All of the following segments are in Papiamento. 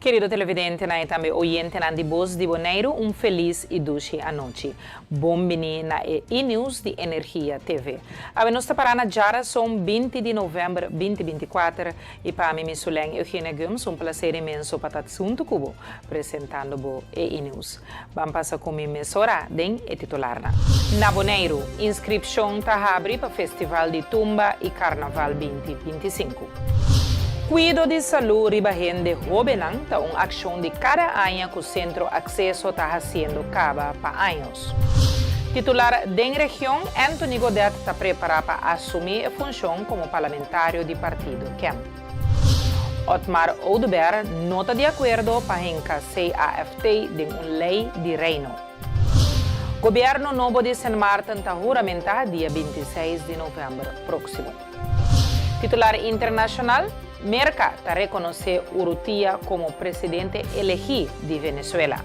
Kerido televidentenan i tambe oyentenan di Bos di Boneiru un felis i dushi anochi. Bon bini na e E-News di Energia TV. Awe nos ta pará na djarason 20 di novèmber 2024 i pa mi Misulen Eugenia Gumbs un plaser inmenso pa ta huntu ku bo presentando bo e E-News. Ban pasa ku mi mesora den e titularnan. Na Boneiru, inskripshon ta habri pa Festival di Tumba i Karnaval 2025. Kuido di salú riba hende hóbennan ta un akshon di kada aña ku Sentro Akseso ta hasiendo kaba pa años. Titular den region Anthony Godett ta prepará pa asumí e funshon komo parlamentario di partido kem. Otmar Oduber no ta di akuerdo pa hinka CAFT den un lei di Reino. Gobièrnu nobo di Sint Maarten ta huramentá dia 26 di novèmber próksimo. Titular internashonal, Merka ta rekonosé Urrutia komo presidente elegí di Venezuela.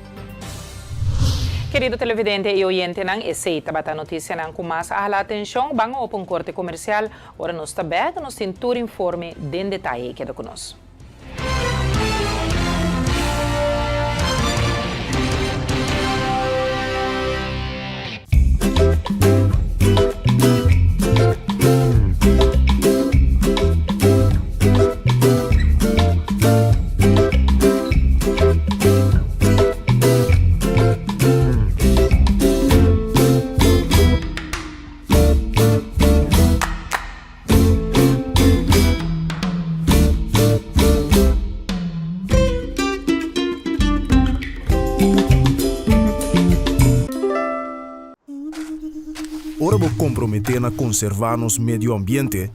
Kerido televidente i oyentenan, esei tabata notisianan ku mas a hala atenshon. Ban opa un korte komersial. Ora nos ta bèk, nos tin tur informe den detaye. Keda ku nos. Ora bo komprometé na konservá nos medio ambiente,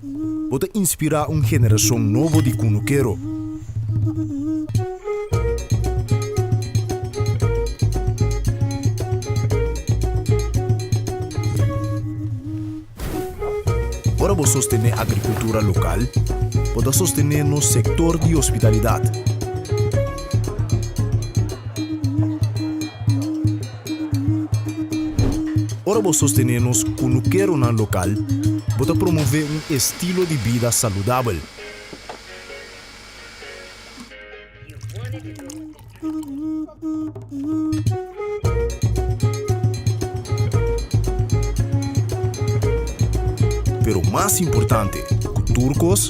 bo ta inspirá un generashon nobo di kunukero. Ora bo sostené agrikultura lokal, bo ta sostené nos sektor di hospitalidat. Ora bo sostené nos kunukeronan lokal, bo ta promové un estilo di bida saludabel. Pero mas importante ku tur kos,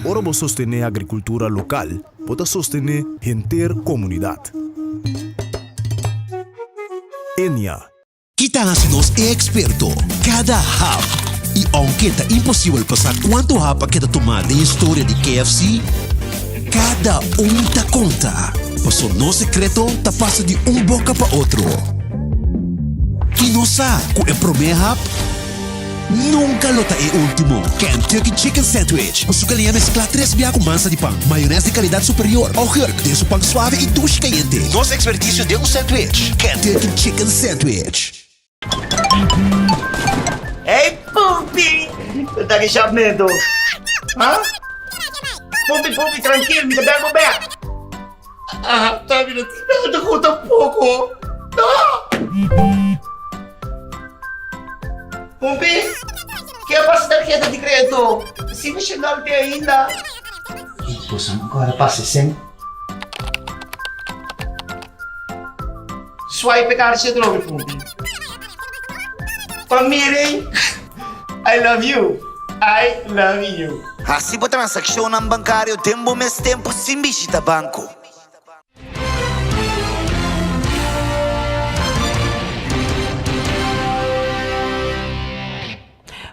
ora bo sostené agrikultura lokal, bo ta sostené henter komunidat. Enia. Ki ta hasi nos e eksperto? Kada hap! I ounke ta imposibel pa sa kuantu hap a keda tumá den historia di KFC, kada un ta konta, paso nos sekreto ta pasa di un boka pa otro. I nos sa ku e promé hap nunka lo ta e último. Kentucky Chicken Sandwich ku su galiña mesklá tres bia ku mansa di pan, mayonès di kalidat superior, augurk den su pan suave i dushi kayente. Nos ekspertisio den un sandwich, Kentucky Chicken Sandwich. Hey Pumpi! Ta ki shapmento? Ha? Pumpi, Pumpi, trankil, mi ta bel bo bek. Ah, ta mi no tin nada ku tampoko. No! Pumpi, ke a pasa tarheta di kredito? Si mi shendal te ainda. Boso no kòrda pasa esei? Swipe e karchi atrobe, Pumpi. Pa miren, I love you, I love you. Hasi bo transakshonnan bankario den bo mes tempu sin bishita banko.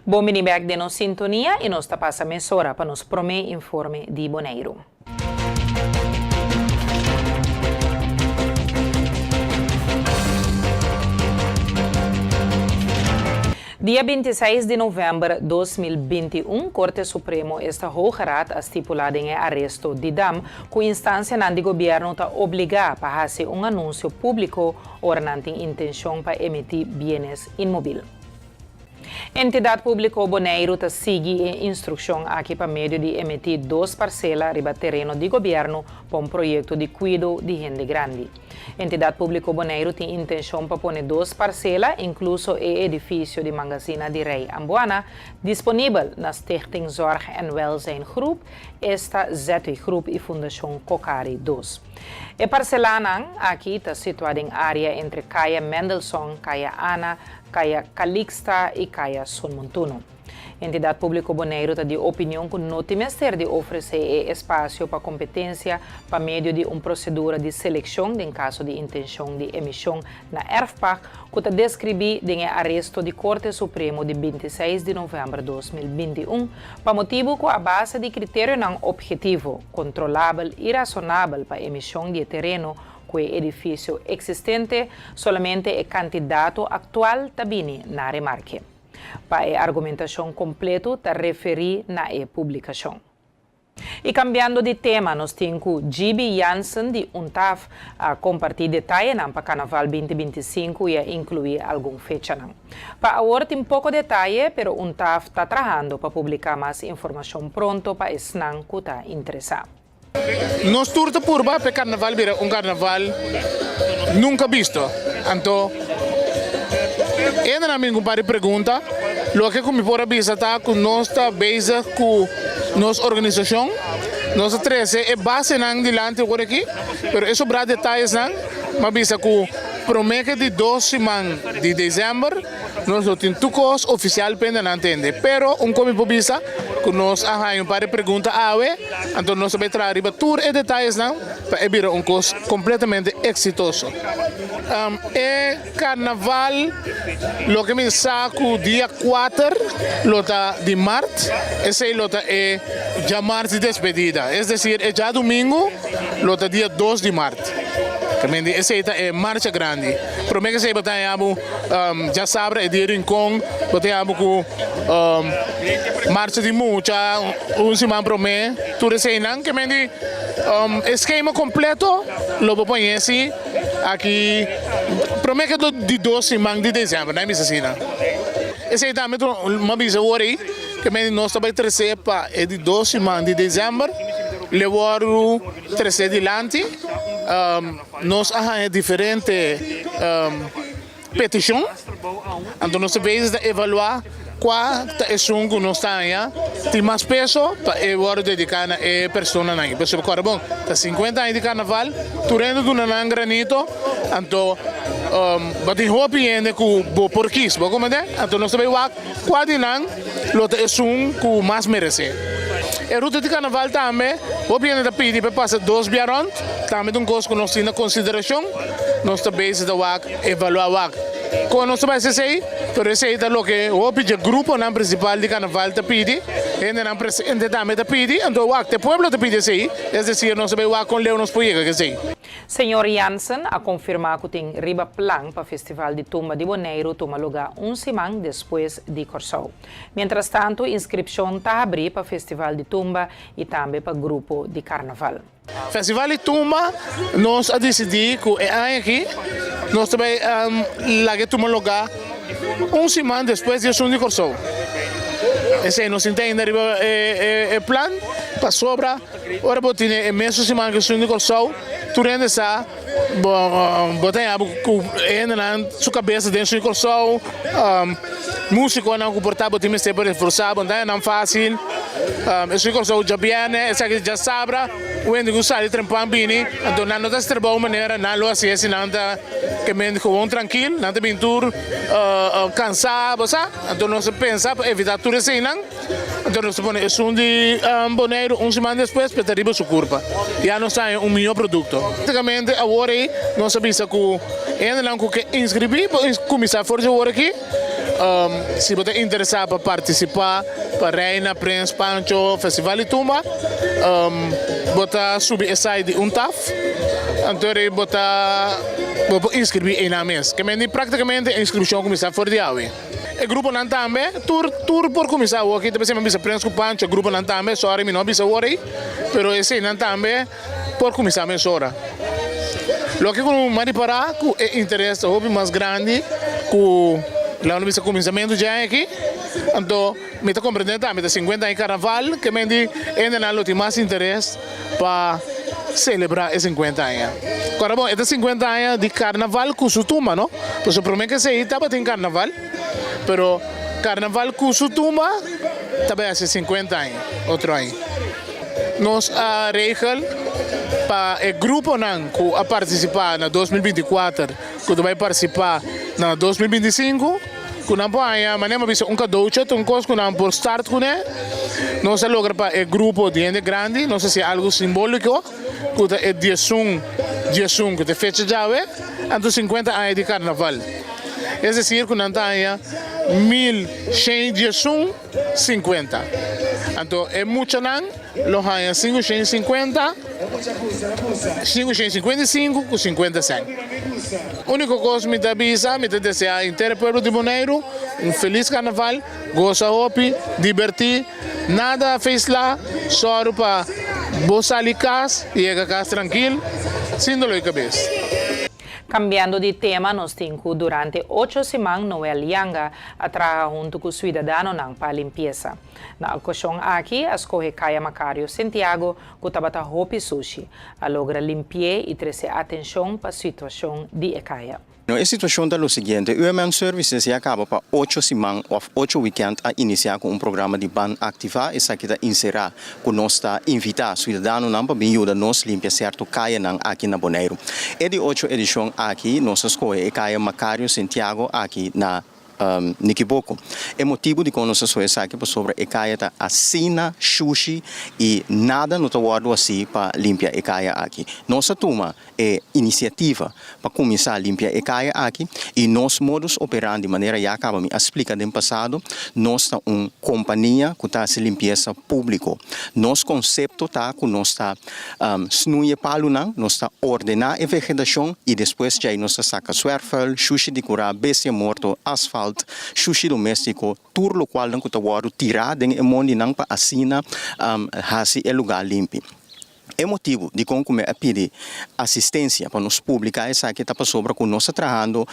Bon bini bek den nos sintonia i nos ta pasa mesora pa nos promé informe di Boneiru. Dia 26 di novèmber 2021, Korte Supremo, esta Hoge Raad, a stipulá den e aresto di Dam ku instansianan di gobièrnu ta obligá pa hasi un anunsio públiko ora nan tin intenshon pa emití bienes inmobil. Entidat Públiko Boneiru ta sigui e instrukshon aki pa medio di emití dos parsela riba tereno di gobièrnu pa un proyekto di kuido di hende grandi. Entidat Públiko Boneiru tin intenshon pa pone dos parsela, inkluso e edifisio di Mangasina di Rei Ambuana, disponibel na Stichting Zorg en Welzijn Groep, esta ZW Groep i Fundashon Cocari dos. E parselanan aki ta situá den área entre Kaya Mendelssohn, Kaya Ana, Kaya Calixta i Kaya Sonmontuno. Entidat Públiko Boneiru ta di opinion ku no tin mester di ofresé e espasio pa kompetensia pa medio di un prosedura di selekshon den kaso di intenshon di emishon na erfpacht ku ta deskribí den e aresto di Korte Supremo di 26 di novèmber 2021 pa motibu ku a base di kriterionan ophetivo, kontrolabel i rasonabel pa emishon di e tereno ku e edifisio eksistente, solamente e kandidato aktual ta bini na remarke. Pa e argumentashon kompleto ta referí na e publikashon. I kambiando di tema, nos tin ku Gibi Jansen di UNTAF a kompartí detayenan pa Karnaval 2025 i a inkluí algun fechanan. Pa awor tin poko detaye, pero UNTAF ta trahando pa publiká mas informashon pronto pa esnan ku ta interesá. Nos tur ta purba pa e karnaval bira un karnaval nunka bisto. Anto hende nan bin ku un par di pregunta. Loke ku mi por a bisa ta ku nos ta bezig ku nos organisashon. Nos a trese e basenan dilanti awor aki, pero e sobrá detayesnan mi a bisa ku promé ke di dos siman di desèmber nos lo tin tur kos ofisial pa hende nan tende. Pero un kos mi por bisa ku nos a haña un par di pregunta awe. Anto nos ta bay traha riba tur e detayesnan pa e bira un kos kompletamente eksitoso. E karnaval loke mi sa ku dia kuater lo ta di mart, esei lo ta e djamars di despedida, es desir e djadumingu lo ta dia dos di mart. Esei ta e marcha grandi. Prome ku esei bo ta haña bo djasabra e dia Rincon, bo ta haña bo ku marcha di mucha un siman prome, tur eseinan ke men di e skema kompleto lo bo pone si aki prome ke di dos siman di desèmber, nan a bisa asina. Esei tambe mi a bisa awor ei ke men di nos ta bai trese pa e di dos siman di desèmber le wòrdu trese dilanti. Nos a haña diferente petishon, anto nos ta bezig ta evaluá kua ta esun ku nos ta haña tin mas peso pa e wòrdu dediká na e personanan aki. Pasobra kòrda bon, ta sinkuenta aña di karnaval, tur hende duna nan granito, anto bo tin hopi hende ku bo por kis, bo komprendé? Anto nos ta bai wak kua di nan lo ta esun ku mas meresé. E ruta di karnaval tambe hopi hende ta pidi pa e pasa dos bia rònt, tambe ta un kos ku nos tin na konsiderashon, nos ta bezig ta wak. Evaluá wak kon nos ta bai hasi esei, pero esei ta loke hopi dje gruponan prinsipal di karnaval ta pidi, hendenan presente tambe ta pidi, anto wak te pueblo ta pidi esei, es desir nos ta bai wak kon leu nos por yega ku esei. Señor Jansen a konfirmá ku tin riba plan pa Festival di Tumba di Boneiru tuma lugá un siman despues di Kòrsou. Mientrastantu inskripshon ta habrí pa Festival di Tumba i tambe pa grupo di karnaval. Festival di Tumba, nos a disidí ku e aña aki nos ta bai laga e tuma lugá un siman despues di esun di Kòrsou. Esei nos tin ta ainda riba e plan pasobra ora bo tene e mesun siman ku esun di Kòrsou tur hende sa bo ta haña ku e hendenan su kabesa den esun di Kòrsou, músikonan ku por ta bo tin mester pa reforsá bo no ta haña nan fásil. Esun di Kòrsou djabièrnè, esaki djasabra, un hende ku sali trempan bini, anto nan no ta hasi trabou manera nan lo hasié si nan ta ke mente gewoon trankil, nan ta bini tur kansá, bo sa. Anto nos a pensa pa evitá tur eseinan, anto nos ta pone esun di Boneiru un siman despues pa e ta riba su kurpa. Ya nos ta haña un mihó produkto. Práktikamente awor ei nos a bisa ku e hendenan ku ke inskribí por kuminsá for di awor aki. Si bo ta interesá pa partisipá pa Reina, Prins, Pancho, Festival di Tumba, bo ta subi e site di UNTAF, anto rei bo ta bo por inskribí einan mes. Ke mende práktikamente e inskripshon a kuminsá for di awe. E gruponan tambe, tur tur por kuminsá awor aki, ta p'esei mi a bisa Prins ku Pancho, e gruponan tambe, sòri mi no a bisa awor ei, pero eseinan tambe por kuminsá mesora. Loke ku mi a ripará ku e interes ta hopi mas grandi ku. Laga nos bisa kuminsamentu dje aña aki, anto mi ta komprendé tambe ta 50 aña karnaval ke men di hendenan lo tin mas interes pa selebrá e 50 aña. Kòrda bon, e ta 50 aña di karnaval ku su tumba, no? Pasobra promé ke esei tabatin karnaval, pero karnaval ku su tumba ta bai hasi 50 aña otro aña. Nos a regel pa e gruponan ku a partisipá na 2024 ku ta bai partisipá na 2025 ku nan por haña manera mi a bisa un kadoucha ta un kos ku nan por start kuné. Nos a logra pa e grupo di hende grandi nos a hasi algu simbóliko ku ta e 11 11 ku ta e fecha djawe anto 50 aña di karnaval. Es desir ku nan ta haña 1111.50. Anto e muchanan lo haña 550, 555 ku 50 sènt. Úniko kos mi ta bisa, mi ta deseá henter e pueblo di Boneiru un felis karnaval, gosa hopi, dibertí, nada feisla, sòru pa bo sali kas i yega kas trankil, sin doló di kabes. Kambiando di tema, nos tin ku durante 8 siman Noel Yanga a traha huntu ku siudadanonan pa limpiesa. Na okashon aki a skohe Kaya Macario Santiago ku tabata hopi sushi. A logra limpi'é i trese atenshon pa situashon di e kaya. No, e situashon ta lo siguiente, UMN Services ya kaba pa 8 siman òf 8 wikènt a inisiá ku un programa di Ban Aktivá. Esaki ta inserá ku nos ta invitá siudadanonan pa bin yuda nos limpia sierto kayanan aki na Boneiru. E di 8 edishon aki nos a skohe e kaya Macario Santiago aki na Nikiboko. E motibu dikon nos a skohe esaki pasobra e kaya ta asina shushi i nada no ta wòrdu hasí pa limpia e kaya aki. Nos a tuma e inisiativa pa kuminsá limpia e kaya aki i nos modus operandi manera ya kaba mi a splika den pasado, nos ta un kompania ku ta hasi limpiesa públiko. Nos konsepto ta ku nos ta snoei e palunan, nos ta ordená e vegetashon i despues djei nos ta saka zwerfvuil, shushi di kurá, bestia morto, asfalt, shushi doméstiko, tur lokualnan ku ta wòrdu tirá den e mondinan pa asina hasi e lugá limpi. E motibu dikon ku mi a pidi asistensia pa nos publiká esaki ta pasobra ku nos ta trahando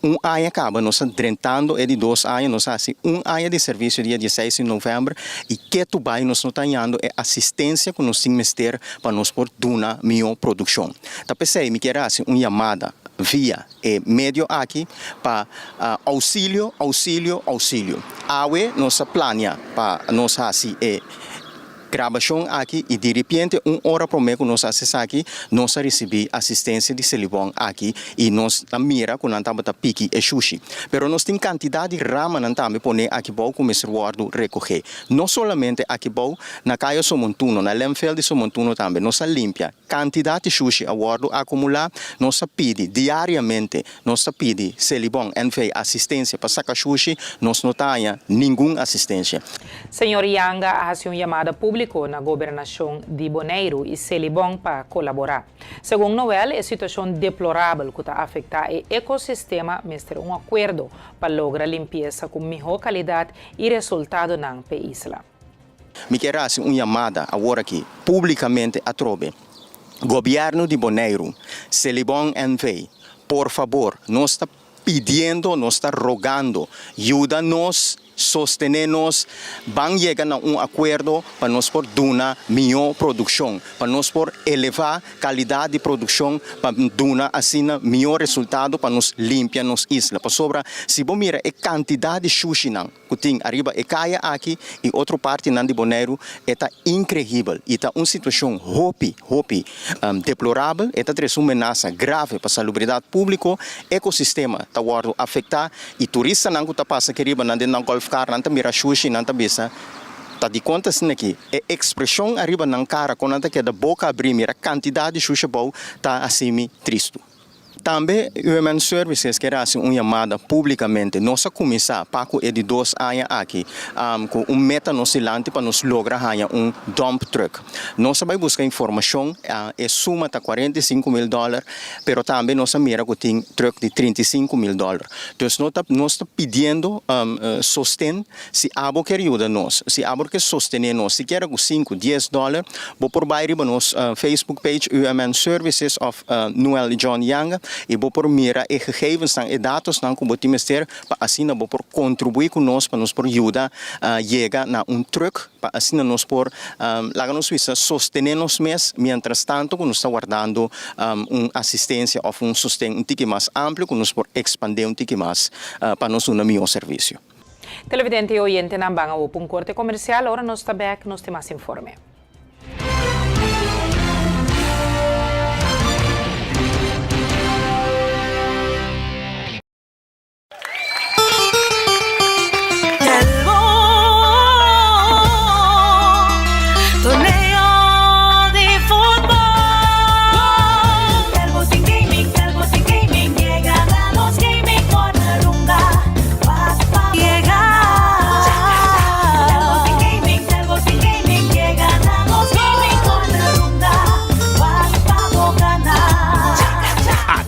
un aña kaba, nos ta drentando e di 2 aña, nos a hasi un aña di servisio dia 16 di novèmber i ketu bai nos no ta hañando e asistensia ku nos tin mester pa nos por duna mihó produkshon. Ta p'esei mi kier hasi un yamada via e medio aki pa ousilio, ousilio, ousilio. Awe nos a plania pa nos hasi e grabashon aki i diripiente un ora promé ku nos hasi esaki nos a risibí asistensia di Selibon aki i nos a mira ku nan tabata piki e shushi. Pero nos tin kantidat di ramanan tambe poné aki bou ku mester wòrdu rekohé. No solamente aki bou, na Kaya Somontuno, na Lemfel di Somontuno tambe nos a limpia. Kantidat di shushi a wòrdu akumulá, nos a pidi diariamente. Nos ta pidi Selibon NV asistensia pa saka shushi, nos no ta haña ningun asistensia. Señor Yanga a hasi un yamada públiko na gobernashon di Boneiru i Selibon pa kolaborá. Segun Noel, e situashon deplorabel ku ta afektá e ekosistema mester un akuerdo pa logra limpiesa ku mihó kalidat i resultadonan p'e isla. Mi kier hasi un yamada awor aki públikamente atrobe Gobièrnu di Boneiru, Selibon NV, por fabor, nos ta pidiendo, nos ta rogando, yuda nos, sostené nos, ban yega na un akuerdo pa nos por duna mihó produkshon, pa nos por elevá kalidat di produkshon, pa duna asina mihó resultado pa nos limpia nos isla. Pasobra si bo mira e kantidat di shushinan ku tin ariba e kaya aki i otro partinan di Boneiru, e ta inkreibel i ta un situashon hopi, hopi deplorabel. E ta trese un menasa grave pa salubridat públiko, ekosistema ta wòrdu afektá i turistanan ku ta pasa aki riba nan den nan golfkar nan ta mira shushi nan ta bisa ta dikon ta asina aki. E ekspreshon ariba nan kara kon nan ta keda boka abrí mira kantidat di shushi abou ta hasi mi tristu. Tambe UMN Services kier hasi un yamada públikamente. Nos a kuminsá pa ku e di 2 aña aki ku un meta nos dilanti pa nos logra haña un dump truck. Nos a bai buska informashon, e suma ta 45.000 dòler, pero tambe nos a mira ku tin truck di 35.000 dòler. Dus no ta nos ta pidiendo sosten si abo kier yuda nos, si abo ke sostené nos, sikiera ku 5, 10 dòler, bo por bai riba nos Facebook page UMN Services òf Noel John Yanga. i bo por mira e gegevensnan, e datosnan ku bo tin mester pa asina bo por kontribuí ku nos pa nos por yuda yega na un trùk pa asina nos por laga nos bisa sostené nos mes miéntras tanto ku nos ta wardando un asistensia òf un sosten un tiki mas amplio ku nos por ekspandé un tiki mas pa nos duna mihó servisio. Televidente i oyentenan ban awo pa un korte komersial, ora nos ta bèk nos tin mas informe.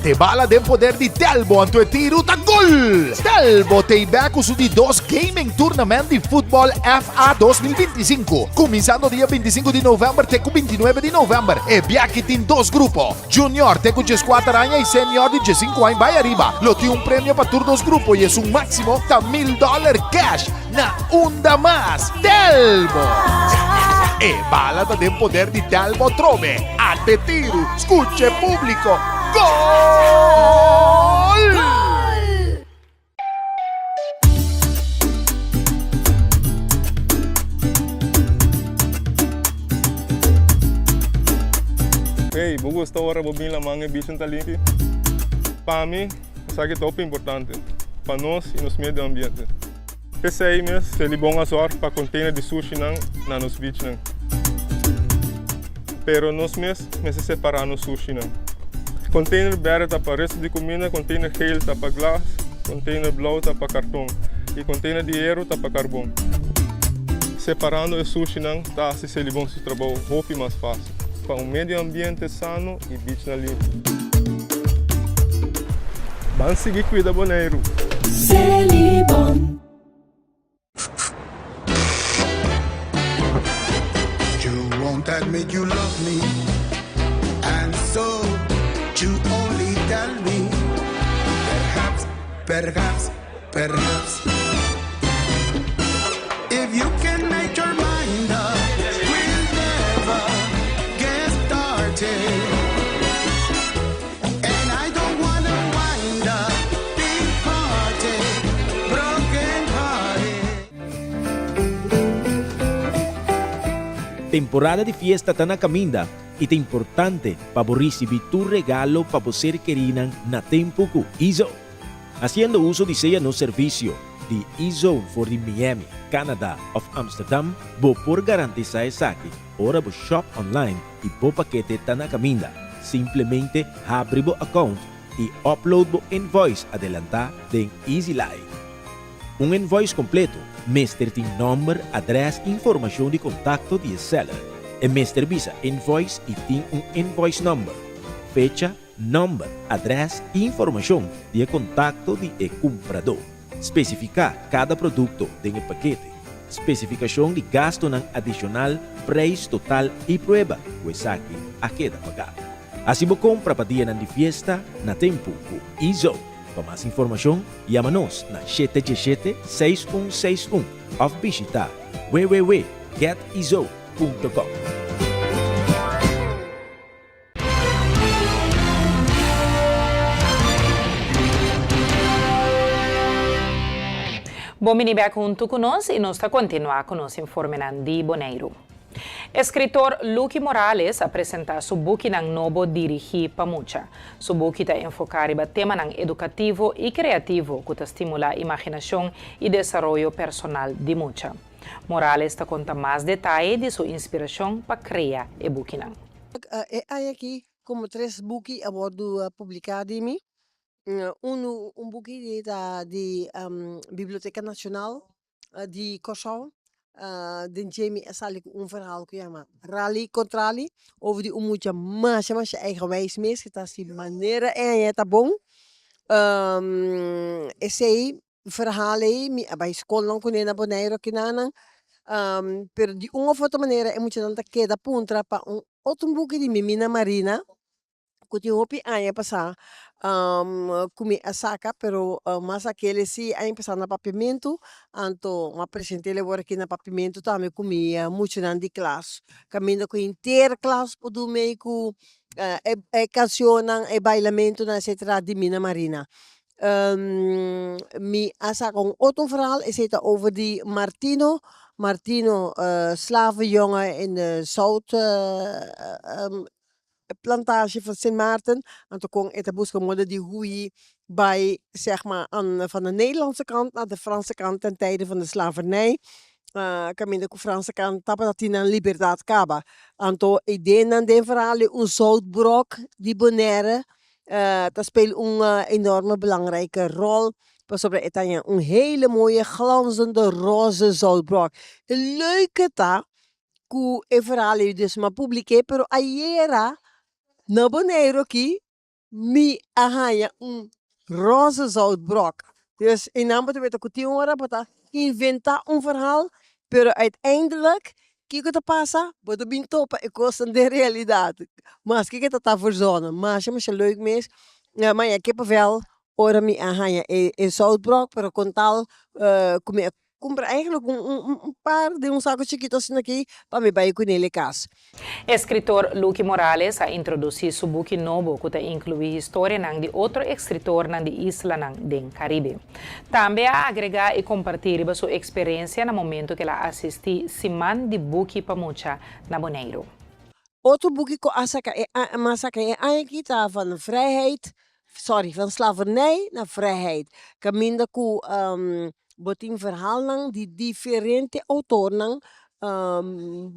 Ate bala den poder di Telbo anto e tiru ta gol! Telbo ta bek ku su di dos Gaming Tournament di Futbol FA 2025, kuminsando dia 25 di novèmber te ku 29 di novèmber. E biachi tin dos grupo. Junior te ku dieskuater aña i senior di diesinku aña bai ariba. Lo tin un premio pa tur dos grupo i esun máksimo ta mil dòler kèsh. Na unda mas? Telbo! E bala ta den poder di Telbo atrobe. Ate tiru, skucha e públiko. Gol! Hey, bo gusta ora bo bin laman e bichin ta limpi? Pa mi, esaki ta hopi importante pa nos y nos medio ambiente. P'esei mes, Selibon a zorg pa container di sushinan na nos beachnan. Pero nos mes mester separa nos sushinan. Container berde ta pa resto di cuminda, container geel ta pa glas, container blauw ta pa carton y container di hero ta pa carbon. Separando e sushinan ta haci Selibon su trabou hopi mas facil pa un medio ambiente sano y beachnan limpi. Ban sigui cuida Boneiru! Selibon. You won't admit you love me And so you only tell me Perhaps, perhaps, perhaps If you can make your mind up We'll never get started And I don't wanna wind up Big broken hearted Temporada di fiesta ta na caminda y ta importante pa bo ricibi tur regalo pa bo ser kerinan na tempo cu Izone. Haciendo uso di sea nos servicio di Izone for di Miami, Canada of Amsterdam bo por garantisa esaki ora bo shop online y bo pakete ta na caminda. Simplemente habri bo account y upload bo invoice adelanta den EasyLife. Un invoice completo mester tin nomber, adres y informacion di contacto di e seller. E mester bisa invoice y tin un invoice number, fecha, nomber, adres y informacion di e contacto di e cumprador. Specifica cada producto den e pakete, specificacion di gastonan adicional, prijs total y prueba cu esaki a keda paga. Haci bo compra pa dianan di fiesta na tempo cu Ezo. Pa mas informashon, yama nos na shete djeshete seis un seis un òf bishitá www getizo punto com. Bon bini bèk huntu ku nos i nos ta kontinuá ku nos informenan di Boneiru. Eskritor Lucky Morales a presentá su bukinan nobo dirigí pa mucha. Su buki ta enfoká riba temanan edukativo i kreativo ku ta stimulá imaginashon i desaroyo personal di mucha. Morales ta konta mas detaye di su inspirashon pa krea e bukinan. E aña aki komo tres buki a wòrdu publiká di mi. Unu, un buki ta di Biblioteka Nashonal di Kòrsou den dje mi a sali ku un verhaal ku yama Rali Kontrali over di un mucha masha masha eigenwijs mes ku ta hasi manera e haña ta bon esei verhaal ei mi a bai skolnan kuné na Boneiru akinanan pero di un of otro manera e muchanan ta keda puntra pa un otro buki di Mimina Marina. Ku tin hopi aña pasá ku mi a saka, pero mas akele si aña pasá na Papiamentu, anto mi a present'é awor aki na Papiamentu tambe ku mi muchanan di klas, kaminda ku henter klas por duna mei ku e kanshonnan, e bailamentunan etcetera di Mina Marina. Mi a saka un otro verhaal, esei ta over di Martino, Martino slavenjongen in de zout e plantage van Sint Maarten, anto kon e ta buska moda di hui bai zeg maar aan van de Nederlandse kant naar de Franse kant ten tijde van de slavernij, kaminda ku Franse kant tabata tin nan libertat kaba. Anto e ideanan den verhaal di un zoutbrok di Bonaire ta speel un enorme belangrijke rol pasobra e ta haña un hele mooie glanzende roze zoutbrok. E leuke ta ku e verhaal ei dus m'a publik'é, pero ayera na Boneiru aki mi a haña un roze zoutbrok. Dus einan bo ta weta ku tin ora bo ta inventá un verhaal, pero uiteindelijk kiko ta pasa? Bo ta bin topa e kosnan den realidat. Maske ke ta ta verzonnen. Masha masha leuk mes. Maña kippenvel ora mi a haña e zoutbrok, pero kon tal ku mi a Cumpra eigenlijk un un par den un saco chikito asina aki pa mi bay cu nel e cas. Escritor Lucky Morales a introduci su buki nobo cu ta inclui historianan di otro escritornan di islanan den Caribe. Tambe a agrega y comparti riba su experiencia na momento cu el a asisti Siman di Buki pa Mucha na Boneiru. Otro buki cu a saca e a saca e aña aki ta Van Vrijheid sorry, van slavernij na vrijheid, kaminda ku bo tin verhaalnan di diferente outornan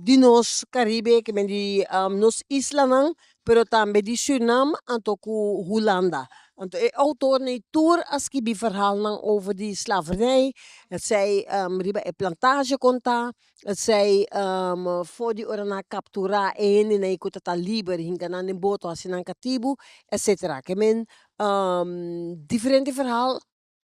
di nos Karibe, ke men di nos islanan, pero tambe di Sürnam anto ku Hulanda. Anto e outornan ei tur a skibi verhaalnan over di slavernij, esei riba e plantage kon ta, Esei for di ora nan a kapturá e hendenan ku ta ta liber, hinka nan den boto, hasi nan katibu, etsetera. Ke men diferente verhaal,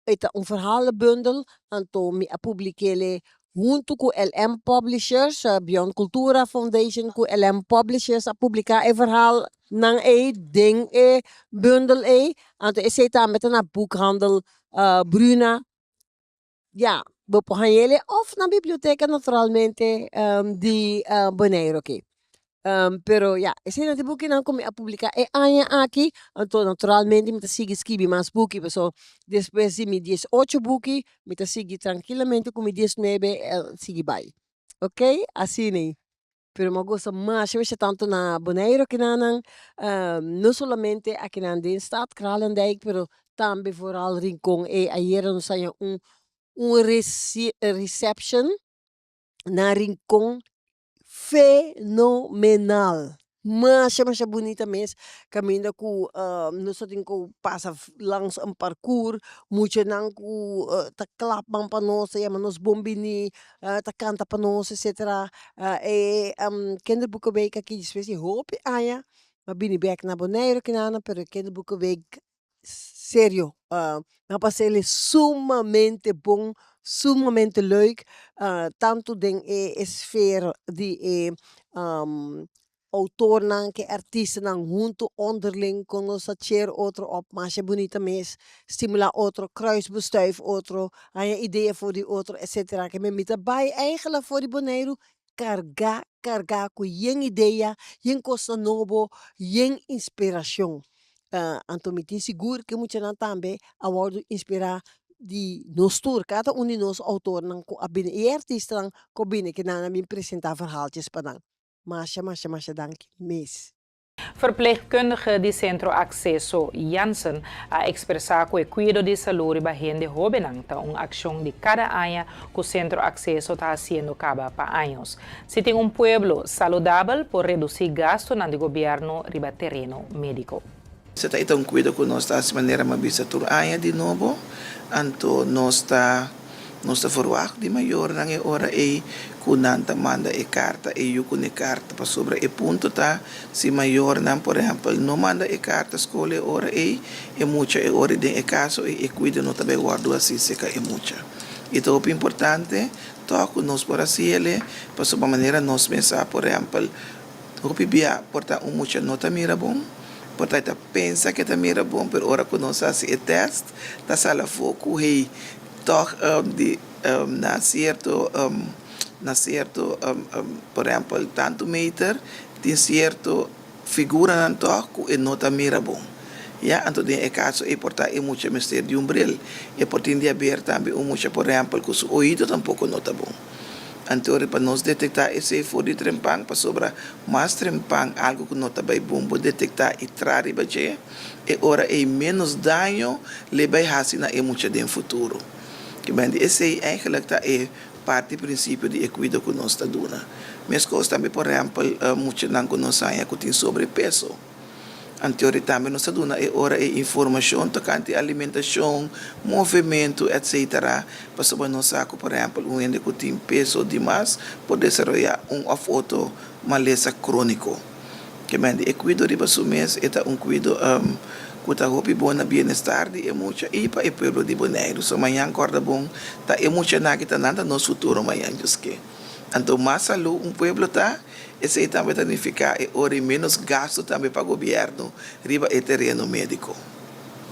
e ta un verhalenbundel, anto mi a publik'é huntu ku LM Publishers, Beyond Cultura Foundation ku LM Publishers a publiká e verhaalnan ei den e bundel ei, anto esei tambe ta na boekhandel Bruna. Ya, bo por haña el'e of na biblioteka naturalmente di Boneiru aki. Pero ya, esei nan ta e bukinan ku mi a publiká e aña aki, anto naturalmente mi ta sigui skibi mas buki pasobra despues di mi diesocho buki mi ta sigui trankilamente ku mi diesnuebe sigui bai. Oke, asina. Pero mi a gosa masha masha tantu na Boneiru akinanan, no solamente akinan den stad Kralendijk, pero tambe vooral Rincon. E ayera nos haña un un reception na Rincon fenomenal. Masha masha bunita mes kaminda ku nos ta tin ku pasa langs un parkour, muchanan ku ta klap man pa nos, ta yama nos bon bini, ta kanta pa nos etcetera. E kinderboekenweek aki despues di hopi aña a bini bek na Boneiru kinana pero e kinderboekenweek serio nan a pasa el sumamente bon, sumamente leuk, tantu den e esfera di e outornan ku e artistanan huntu onderling kon nos a cheer otro op masha bunita mes, stimula otro, kruisbestuif otro, haña idea for di otro etcetera. Ke mi ta bai eigenlijk for di Boneiru kargá kargá ku yen idea, yen kosnan nobo, yen inspirashon. Anto mi tin sigur ku e muchanan tambe a wòrdu inspirá di nos tur, kada un di nos outornan ku a bini i e artistanan ku a bini ku nan a bin presentá verhaaltjes pa nan. Masha masha masha danki mes. Verpleegkundige di Sentro Akseso Jansen a ekspresá ku e kuido di salú riba hende hóbennan ta un akshon di kada aña ku Sentro Akseso ta hasiendo kaba pa años. Si tin un pueblo saludabel por redusí gastunan di gobièrnu riba tereno médiko. Esei ta e ta un kuido ku nos ta hasi manera mi a bisa tur aña di nobo, anto nos ta Nos ta verwagt di mayornan e ora ei ku nan ta manda e karta, e yu ku ne karta, pasobra e punto ta si mayornan por ehèmpel no manda e karta skol e ora ei, e mucha e ora ei den e kaso ei e kuido no ta bai wòrdu hasí serka e mucha. I ta hopi importante tòg ku nos por hasi el'e pasobra manera nos mes sa por ehèmpel hopi bia por ta un mucha no ta mira bon. Por ta e ta pensa ku e ta mira bon, pero ora ku nos hasi e tèst ta sali afó ku hey tòg di na sierto na sierto por ehèmpel tantu meter tin sierto figuranan tòg ku e no ta mira bon. Ya, anto den e kaso ei por ta e mucha mester di un bril. E por tin di haber tambe un mucha por ehèmpel ku su oido tampoko no ta bon. Anto ora pa nos detektá esei for di trempan, pasobra mas trempan algu ku no ta bai bon bo detektá i tra riba dje, e ora ei ménos daño le bai hasi na e mucha den futuro. Kimendi esei eigenlijk ta e parti prinsipio di e kuido ku nos ta duna. Meskos tambe por ehèmpel muchanan ku nos haña ku tin sobrepeso. Anteori tambe nos ta duna e ora e informashon tokante alimentashon, movementu, etc. Pasobra nos sa ku, por ehèmpel, un hende ku tin peso dimas por desaroyá un òf otro malesa króniko. Kemende e kuido riba su mes e ta un kuido ku ta hopi bon na bienestar di e mucha i pa e pueblo di Boneiru. So mañan kòrda bon, ta e muchanan aki ta nan ta nos futuro mañan, Dios ke. Anto mas salú un pueblo ta, Esei tambe ta nifiká e ora i ménos gastu tambe pa gobièrnu riba e tereno médiko.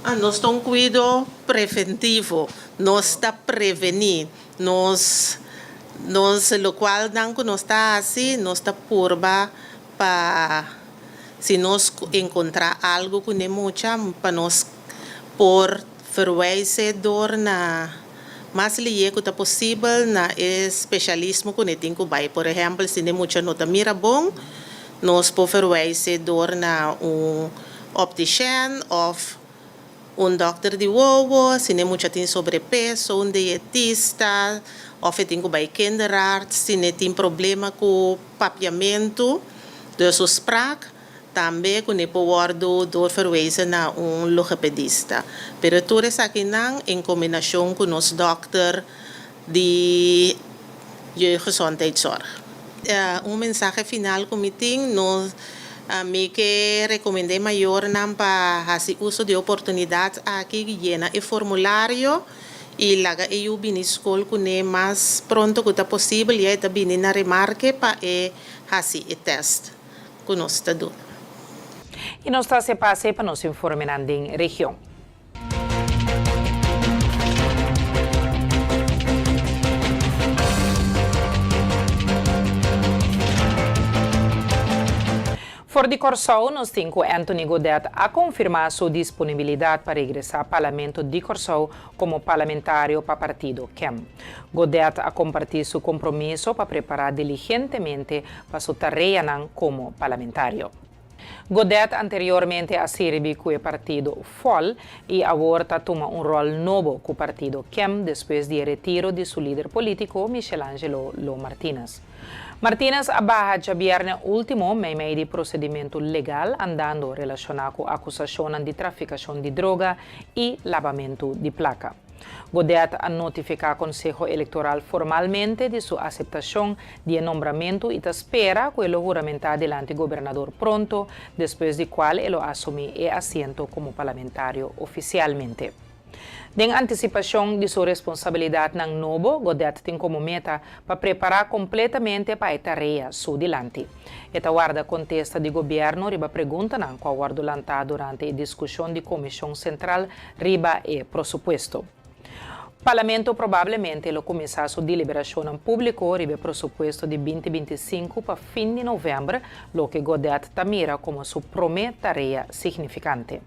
A Nos ta un kuido preventivo, nos ta prevení, nos nos lokualnan ku nos ta hasi, nos ta purba pa si nos enkontrá algu ku n'e mucha pa nos por verwijs'e dor na Mas lié ku ta posibel na e spesialismo ku ne tin ku bai. Por ehèmpel, si ne mucha no ta mira bon, nos por verwijs'e dor na un optishèn òf un dòkter di wowo. Si ne mucha tin sobrepeso, un dietista òf e tin ku bai kinderarts. Si ne tin problema ku papiamentu, dus su spraak. Tambe ku ne por wòrdu doorverwezen na un logopedista. Pero tur esakinan en kombinashon ku nos dòkter di jeugdgezondheidszorg. Un mensahe final ku mi tin, nos mi ke rekomend'é mayornan pa hasi uso di e oportunidat aki, yena e formulario i laga e yu bini skol kuné mas pronto ku ta posibel ya e ta bini na remarke pa e hasi e tèst. ku nos ta duna. I nos ta hasi pase pa nos informenan den region. For di Kòrsou nos tin ku Anthony Godett a konfirmá su disponibilidat pa regresá Parlamento di Kòrsou komo parlamentario pa partido kem. Godett a kompartí su kompromiso pa prepará diligentemente pa su tareanan komo parlamentario. Godett anteriormente a sirbi ku e partido fol i awor ta tuma un ròl nobo ku partido kem despues di e retiro di su lider polítiko Michelangelo Lo Martinez. Martinez a baha djabièrnè último meimei di prosedimentu legal andando relashoná ku akusashonnan di trafikashon di droga i labamentu di plaka. Godett a notifiká Konseho Elektoral formalmente di su aseptashon di e nombramentu i ta spera ku e lo huramentá dilanti gobernador pronto, despues di kual e lo asumí e asiento komo parlamentario ofisialmente. Den antisipashon di su responsabilidatnan nobo, Godett tin komo meta pa prepará kompletamente pa e tarea su dilanti. E ta warda kontesta di gobièrnu riba preguntanan ku a wòrdu lantá durante e diskushon di Komishon Sentral riba e prosupuesto. Parlamento probablemente lo kuminsá su deliberashonnan públiko riba e prosupuesto di binti 25 pa fin di novèmber, loke Godett ta mira komo su promé tarea signifikante.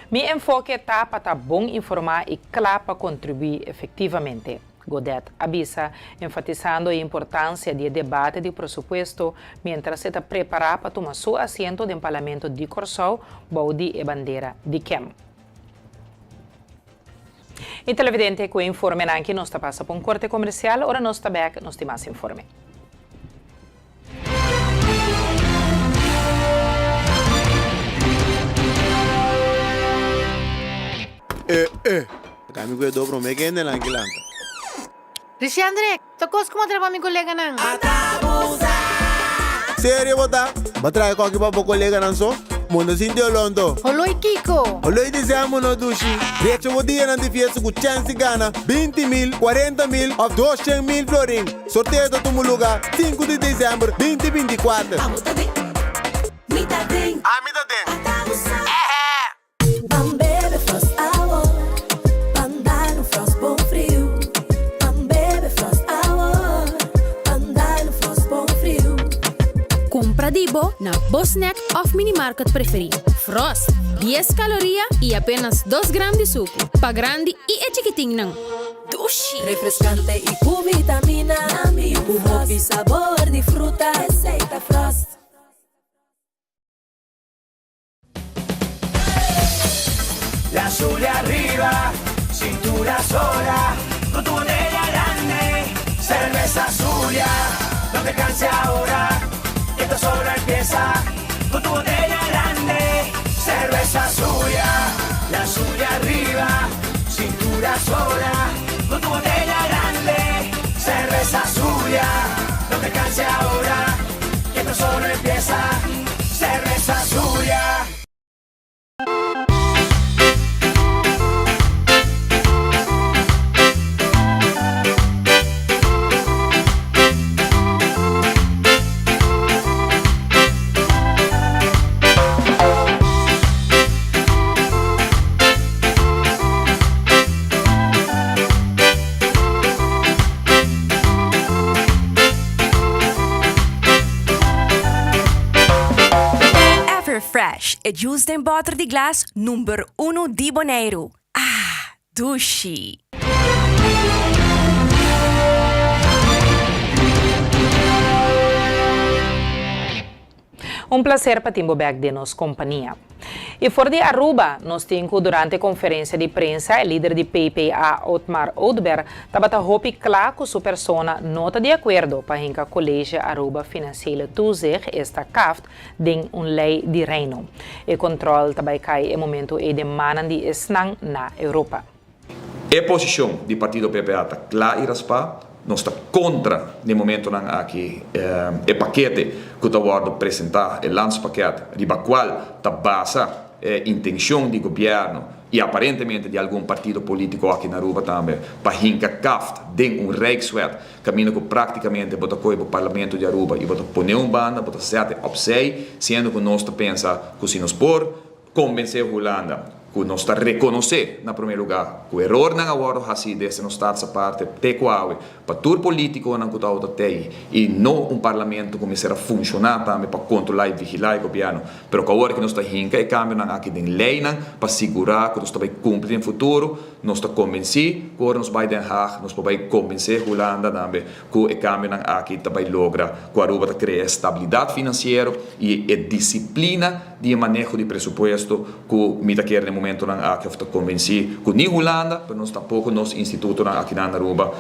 Mi enfoke ta pa ta bon informá i kla pa kontribuí efektivamente, Godett a bisa, enfatisando e importansia di e debate di presupuesto miéntras e ta prepará pa tuma su asiento den Parlamento di Kòrsou bou di e bandera di kem. I televidente, ku e informenan aki nos ta pasa pa un korte komersial, ora nos ta bèk nos tin mas informe. Eh eh, ta mi ku e do prome kende nan ki lanta. Richandre, ta kos ku bo traha pa mi koleganan? Serio bo ta? Bo traha koki pa bo koleganan so? Bo no sinti oló anto? Holó i kiko? Holó i dizèmber no dushi. Drecha bo dianan di fiesta ku chèns di gana 20 mil, 40 mil òf 200 mil florin. Sorteo ta tuma lugá sinku di desèmber binti 24. Abo ta den, mi ta den. Ami ta den. Ata bo sa. Kumpra di bo na bo snack òf minimarket preferí. Frost, dies kaloria i apenas dos gram di suku. Pa grandi i e chikitinnan. Dushi! Refreskante i ku vitamina. Ku hopi sabor di fruta. Esei ta Frost. La Zulia arriba, cintura sola, con tu botella grande, cerveza Zulia, no te canses ahora, que esto solo empieza, con tu botella grande, cerveza Zulia, la Zulia arriba, cintura sola, con tu botella grande, cerveza Zulia, no te canses ahora, que esto solo empieza, cerveza Zulia. Everfresh, e juice den bòter di glas number unu di Boneiru. Ah, dushi! Un placer pa tin bo bek den nos compania. Y for di Aruba, nos tin cu durante conferencia di prensa e lider di PPA Otmar Oduber tabata hopi cla cu su persona no ta di acuerdo pa hinca College Aruba Financiële Toezicht, esta CAFT, den un ley di Reino. E control ta bay cay e momento ey den mannan di esnan na Europa. E posishon di partido PPA ta kla i raspá, nos ta kontra den momentonan aki e pakete ku ta wòrdu presentá, e landspakket, riba kual ta basa e intenshon di gobièrnu i aparentemente di algun partido polítiko aki na Aruba tambe pa hinka kaft den un rijkswet kaminda ku práktikamente bo ta kohe bo parlamento di Aruba i bo ta pone un banda, bo ta sèt e opzij, siendo ku nos ta pensa ku si nos por Konbensé Hulanda ku nos ta rekonosé na promé lugá ku erornan a wòrdu hasí desde nos Staatse parte te ku awe pa tur polítikonan ku tabata tei i no un parlamento ku mester a funshoná tambe pa kontrolá i vigilá e gobièrnu pero ku awor ku nos ta hinka e kambionan aki den leinan pa sigurá ku nos ta bai kumpli den futuro nos ta konbensí ku ora nos bai Den Haag nos por bai konbensé Hulanda tambe ku e kambionan aki ta bai logra ku Aruba ta krea e stabilidat finansiero i e disiplina di e maneho di presupuesto ku mi ta kere den momentonan aki of ta konvensí ku ni Hulanda pero nos tampoko nos institutonan akinan na Aruba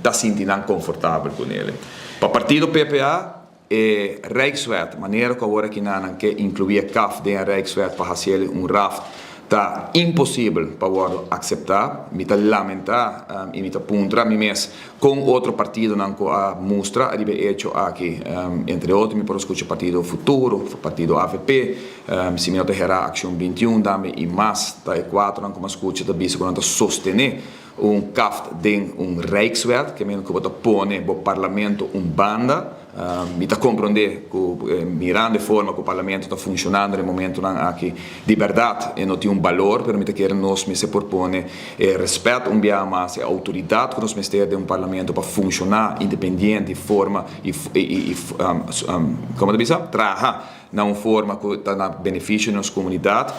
ta sinti nan konfortabel ku nele. Pa partido PPA e Rijkswet manera ku awor akinan nan ke inkluí e kaf den e Rijkswet pa hasiel un raft ta imposibel pa wòrdu akseptá. Mi ta lamentá i mi ta puntra mi mes Kon otro partidonan ku a mustra riba e echo aki, entre otro mi por a skucha partido Futuro, partido avp, si mi no ta herá Akshon 21 tambe i mas ta e kuatronan ku mi a skucha ta bisa ku nan ta sostené un kaft den un Rijkswet, ke men ku bo ta pone bo parlamento un banda. Mi ta komprondé ku mirando e forma ku parlamento ta funshonando den e momentunan aki, di bèrdat e no tin un balor, pero mi ta kere nos mester por pone e rèspèt un biaha mas, e outoridat ku nos mester den un parlamento pa funshoná independiente i forma i komo ta bisa? Traha na un forma ku ta na benefisio di nos komunidat,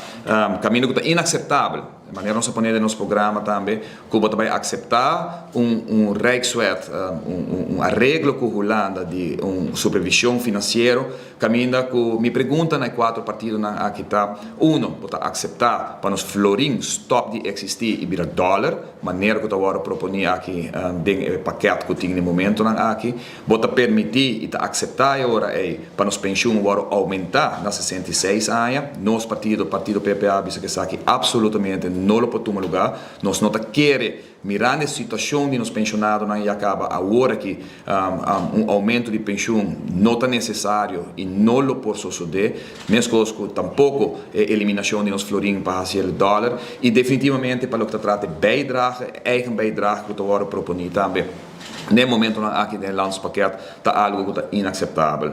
kaminda ku ta inakseptabel. E manera nos a pone den nos programa tambe ku bo ta bai akseptá un un rijkswet, un un areglo ku Hulanda di un supervishon finansiero kaminda ku mi pregunta na e kuatro partidonan aki ta, uno, bo ta akseptá pa nos florin stòp di eksistí i bira dòler, manera ku ta wòrdu proponí aki den e pakèt ku tin den momentonan aki? Bo ta permití i ta akseptá e ora ei pa nos penshun wòrdu oumentá na 66 aña? Nos partido, Partido PPA, a bisa ku esaki apsolutamente no lo por tuma lugá. Nos no ta kere, mirando e situashon di nos penshonadonan ya kaba awor aki, un oumento di penshun no ta nesesario i no lo por sosodé, meskos ku tampoko e eliminashon di nos florin pa hasi el dòler i definitivamente pa loke ta trata e bijdrage, e eigen bijdrage ku ta wòrdu proponí tambe. Den momentonan aki den e landspakket ta algo ku ta inakseptabel.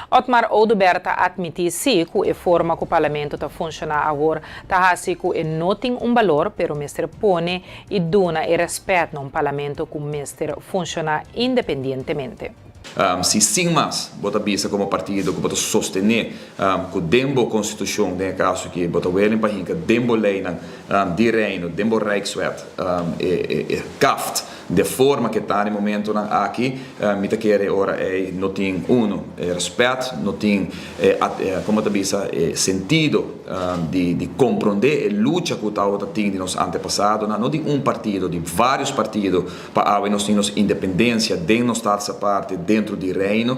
Otmar Oduber ta atmití sí ku e forma ku parlamento ta funshoná awor ta hasi ku e no tin un balor pero mester pone i duna e rèspèt na un parlamento ku mester funshoná independientemente. Si sin mas bo ta bisa komo partido ku bo ta sostené ku den bo konstitushon, den e kaso aki bo ta welen pa hinka den bo leinan di Reino, den bo Rijkswet e kaft de forma ke ta na e momentonan aki, mi ta kere e ora ei no tin uno e rèspèt, no tin e komo ta bisa e sentido di komprondé e lucha ku tabata tin di nos antepasadonan, no di un partido, di vários partido. Pa awe nos tin nos independencia den nos Status Aparte dentro di Reino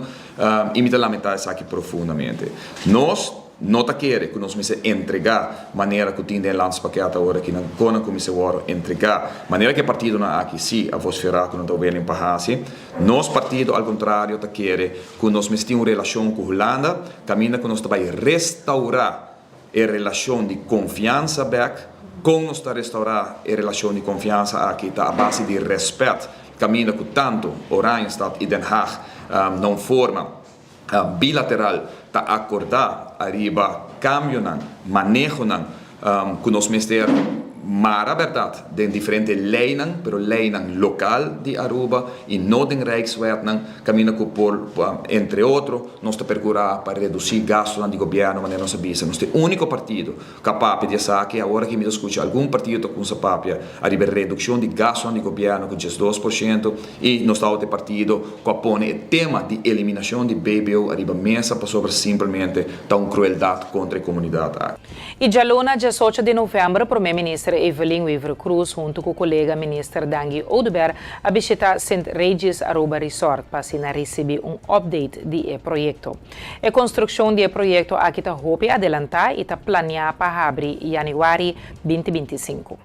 y mi ta lamenta esaki profundamente. Nos no ta kere cu nos mester entrega manera cu tin den Landspakket awor aki nan con nan cu mester worde entrega manera cu e partidonan aki si a vocifera cu nan ta willing pa haci. Nos partido al contrario ta kere cu nos mester tin un relacion cu Hulanda caminda cu nos ta bay restaura E relashon di konfiansa bèk. Kon nos ta restaurá e relashon di konfiansa aki ta a base di rèspèt, kaminda ku tantu Oranjestad i Den Haag na un forma bilateral ta akordá ariba kambionan, manehonan ku nos mester mara bèrdat den diferente leinan, pero leinan lokal di Aruba i no den Rijkswetnan, kaminda ku por entre otro Nos ta percura pa reduci gastonan di gobierno manera nos a bisa. Nos ta e unico partido cu a papia di esaki. Awor aki mi ta scucha algun partido ta cunsa papia ariba e reduccion di gastonan di gobierno cu 12% y nos ta otro e partido cu a pone e tema di eliminacion di BBO ariba mesa pasobra simplemente ta un crueldad contra e comunidad aki. Y djaluna 18 di november Prome Minister Evelyn Wever-Croes hunto cu colega Minister Dangui Oduber a bishita Sint Regis Aruba Resort pa asina ricibi un update di e proyecto. E construccion di e proyecto aki ta hopi adelanta y ta planea pa habri januari 2025.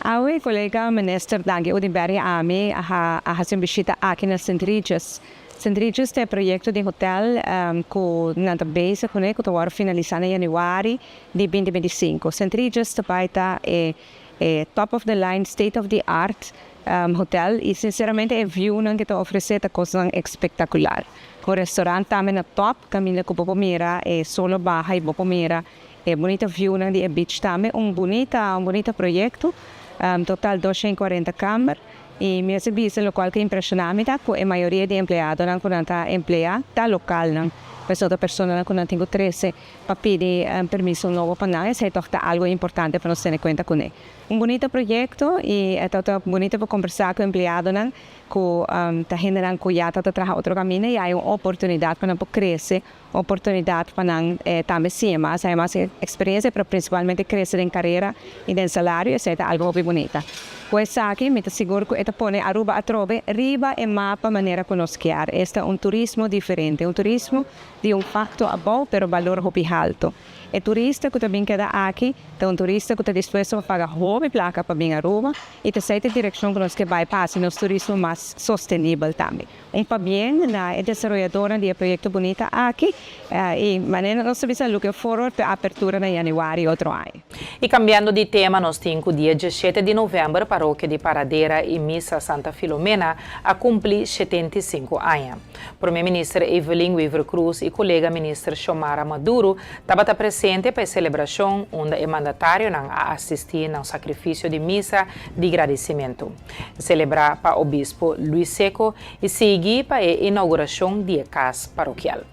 Awe colega Minister Dangui Oduber y ami a haci un bishita aki na Sint Regis. Sint Regis ta e proyecto di hotel cu nan ta bezig cune cu ta worde finalisa na januari di 2025. Sint Regis ta bay ta e e top of the line, state of the art hotel y sinceramente e viewnan cu ta ofrece ta cosnan espectacular. Cu restaurant tambe na top caminda cu bo por mira e solo baha y bo por mira e bunita viewnan di e beach tambe. Un bunita un bunita proyecto, total 240 kamer. Y mi a bisa locual cu impresiona mi ta cu e mayoria di empleadonan cu nan ta emplea ta localnan. Pues no ta personanan cu nan tin cu trece pa pidi permiso nobo pa nan. Esey toch ta algo importante pa nos tene cuenta cune. Un bunita proyecto y e ta bunita pa combersa cu empleadonan cu ta hendenan cu ya ta ta traha otro caminda y hay un oportunidad pa nan por crece, oportunidad pa nan tambe siña mas, haya mas experiencia pero principalmente crece den carera y den salario, esey ta algo hopi bunita. Cu esaki mi ta sigur cu e ta pone Aruba atrobe riba e mapa manera cu nos kier. Esta un turismo diferente, un turismo di un facto abou pero balor hopi halto. E turista cu ta bin keda aki ta un turista cu ta dispuesto pa paga hopi placa pa bin Aruba y ta esey ta e direccion cu nos ke bay pa haci nos turismo mas sostenibel tambe. Un pabien na e desaroyadornan di e proyecto bunita aki y manera nos ta bisa looking forward pa e apertura na januari otro aña. Y cambiando di tema nos tin cu dia 17 di november Parokia di Paradera y Misa Santa Filomena a cumpli 75 aña. Prome Minister Evelyn Wever-Croes y colega Minister Xiomara Maduro tabata presente pa e celebracion unda e mandatarionan a asisti na un sacrificio di misa di gradicimento celebra pa Obispo Luis Secco y sigui pa e inauguracion di e cas parokial.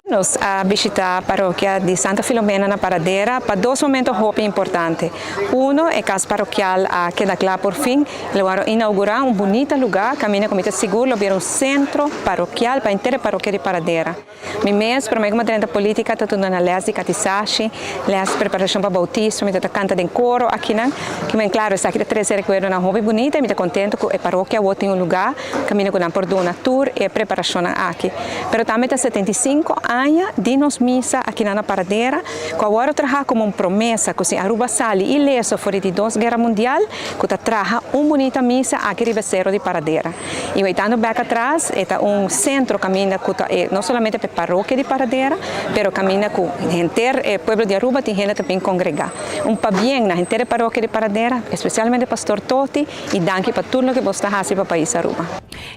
Nos a bishita parokia di Santa Filomena na Paradera pa dos momento hopi importante. Uno, e cas parokial a keda cla por fin. El a wòrdu inaugurá, un bunita lugá kaminda ku mi ta sigur lo bira un sentro parokial pa henter e parokia di Paradera. Mi mes, promé ku mi a drenta polítika, ta tunda na lès di katisashi, lès preparashon pa boutismo, mi ta ta kanta den koro akinan. Ki men klaro, esaki ta trese rekuerdonan hopi bunita i mi ta kontentu ku e parokia awor tin un lugá kaminda ku nan por duna tur e preparashonnan aki. Pero tambe ta 75 aña di nos misa akinan na Paradera, ku a wòrdu traha komo un promesa ku si Aruba sali ileso for di di dos guera mundial, ku ta traha un bunita misa aki riba e sero di Paradera. I weitando bèk atras, e ta un sentro kaminda ku ta e no solamente pa e parokia di Paradera, pero kaminda ku henter e pueblo di Aruba tin hende ta bin kongregá. Un pabien na henter e parokia di Paradera, espesialmente Pastor Toti, i danki pa tur loke bos ta hasi pa pais Aruba.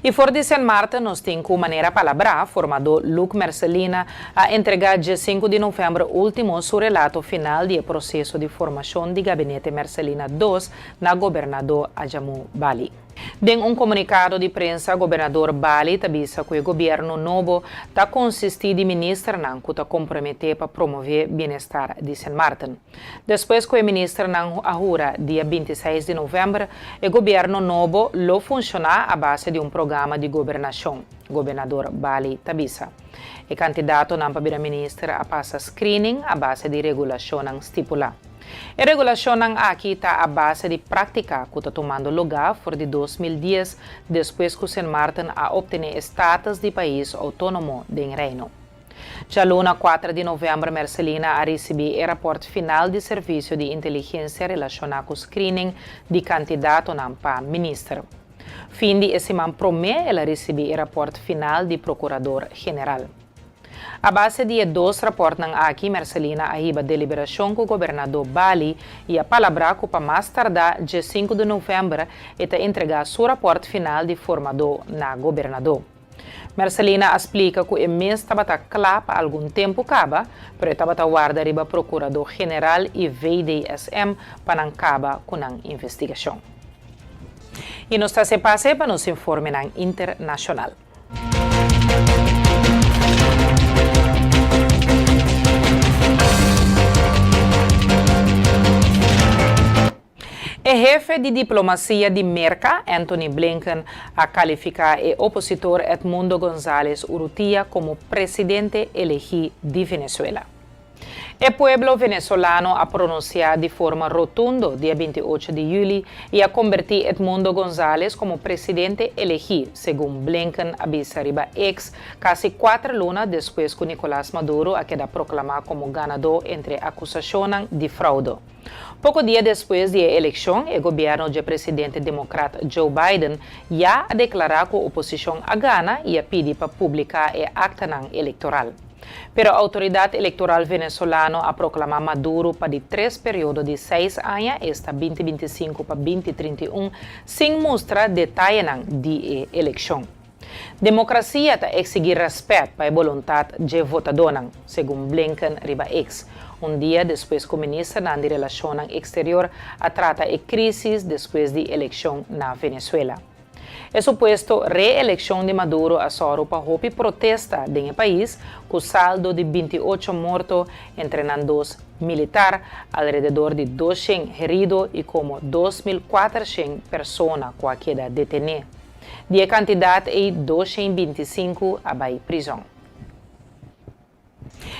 I for di Sint Maarten nos tin ku manera palabrá, formadó Luc Mercelina a entregá 15 di novèmber último su relato final di e proseso di formashon di Gabinete Mercelina dos na Gobernadó Ajamu Bali. Den un komunikado di prensa gobernador Baly ta bisa ku e gobièrnu nobo ta konsistí di ministernan ku ta komprometé pa promové bienestar di Sint Maarten. Despues ku e ministernan a hura dia 26 di novèmber, e gobièrnu nobo lo funshoná a base di un programa di gobernashon, gobernador Baly ta bisa. E kandidatonan pa bira minister a pasa screening a base di regulashonnan stipulá. E regulashonnan aki ta a base di práktika ku ta tumando lugá for di 2010 despues ku Sint Maarten a optené e status di pais outónomo den Reino. Djaluna 4 di novèmber Mercelina a risibí e rapòrt final di Servisio di Inteligensia relashoná ku screening di kandidatonan pa minister. Fin di e siman promé el a risibí e rapòrt final di Prokurador General. A base di e dos rapòrtnan aki Mercelina a hiba deliberashon ku gobernadó Baly i a palabrá ku pa mas tardá dje sinku di novèmber e ta entregá su rapòrt final di formadó na gobernadó. Mercelina a splika ku e mes tabata kla pa algun tempu kaba, pero e tabata warda riba Prokuradó General i VDSM pa nan kaba ku nan investigashon. I nos ta hasi pase pa nos informenan internashonal. E hefe di diplomasia di Merka, Antony Blinken, a kalifiká e opositor Edmundo González Urrutia komo presidente elegí di Venezuela. E pueblo venezolano a pronunsiá di forma rotundo dia 28 di yüli i a kombertí Edmundo González komo presidente elegí, segun Blinken a bisa riba X kasi kuater luna despues ku Nicolás Maduro a keda proklamá komo ganadó entre akusashonnan di froude. Poko dia despues di e elekshon, e gobièrnu dje presidente demokrat Joe Biden ya a deklará ku oposishon a gana i a pidi pa publiká e aktanan elektoral. Pero outoridat elektoral venezolano a proklamá Maduro pa di tres periodo di seis aña, esta 2025 pa 2031, sin mustra detayenan di e elekshon. Demokrasia ta eksigí rèspèt pa e boluntat dje votadónan, segun Blinken riba X, un dia despues ku ministernan di Relashonnan Eksterior a trata e krísis despues di elekshon na Venezuela. E supuesto re-elekshon di Maduro a sòru pa hopi protesta den e pais, ku saldo di 28 morto, entre nan dos militar, alrededor di 200 herido i komo 2400 persona ku a keda detené. Di e kantidat ei 225 a bai prizòn.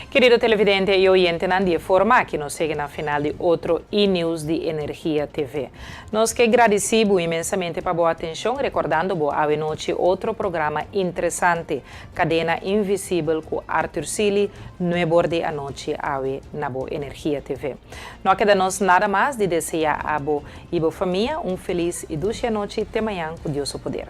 Kerido televidente i oyentenan, di e forma aki nos yega na final di otro E-News di Energia TV. Nos ke gradisí bo inmensamente pa bo atenshon, rekordando bo awe nochi otro programa interesante, Kadena Invisibel ku Arthur Sealy, nuebor di anochi awe na bo Energia TV. No a keda nos nada mas di deseá abo i bo famia un felis i dushi anochi te mañan ku Dios su poder.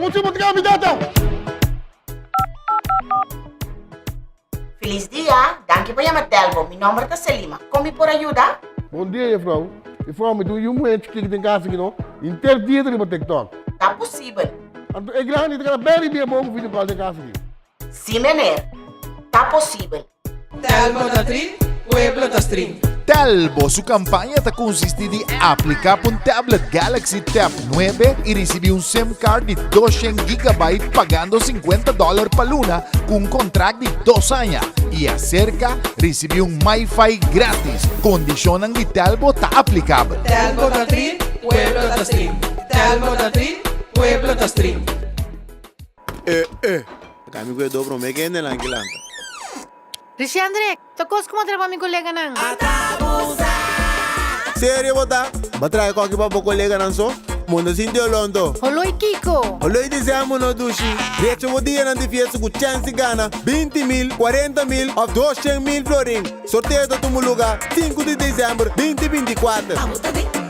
Mucha bo traha mi tata! Felis dia, danki pa yama Telbo. Mi nomber ta Selima. Kon mi por a yuda? Bon dia, jefrouw. Jefrouw, mi tin un yu muhé chikí den kas aki no. Henter dia ta riba TikTok. Ta posibel. Anto e grandi ta keda bèri bien bon ku video call den kas aki. Si meneer. Ta posibel. Telbo ta trin, pueblo ta strin. Telbo su campaña ta consisti di aplica pa un tablet Galaxy Tab 9 y ricibi un sim card di 200 gigabyte pagando 50 dollar pa luna cu un contract di 2 aña y acerca ricibi un MiFi gratis. Condicionnan di Telbo ta aplicabel. Telbo ta trin, pueblo ta strin. Telbo ta trin, pueblo ta strin. Eh eh. Acá mi cuidó promé que hende nan ki lanta. Richendrik, ta kos ku mi a traha pa mi koleganan. Serio bo ta? Bo a traha koki pa bo koleganan so? Bo no sinti oló anto? Holó i kiko? Holó i dizèmber no dushi. Drecha bo dianan di fiesta ku chèns di gana 20 mil, 40 mil òf 200 mil florin. Sorteo ta tuma lugá 5 di dezèmber 2024.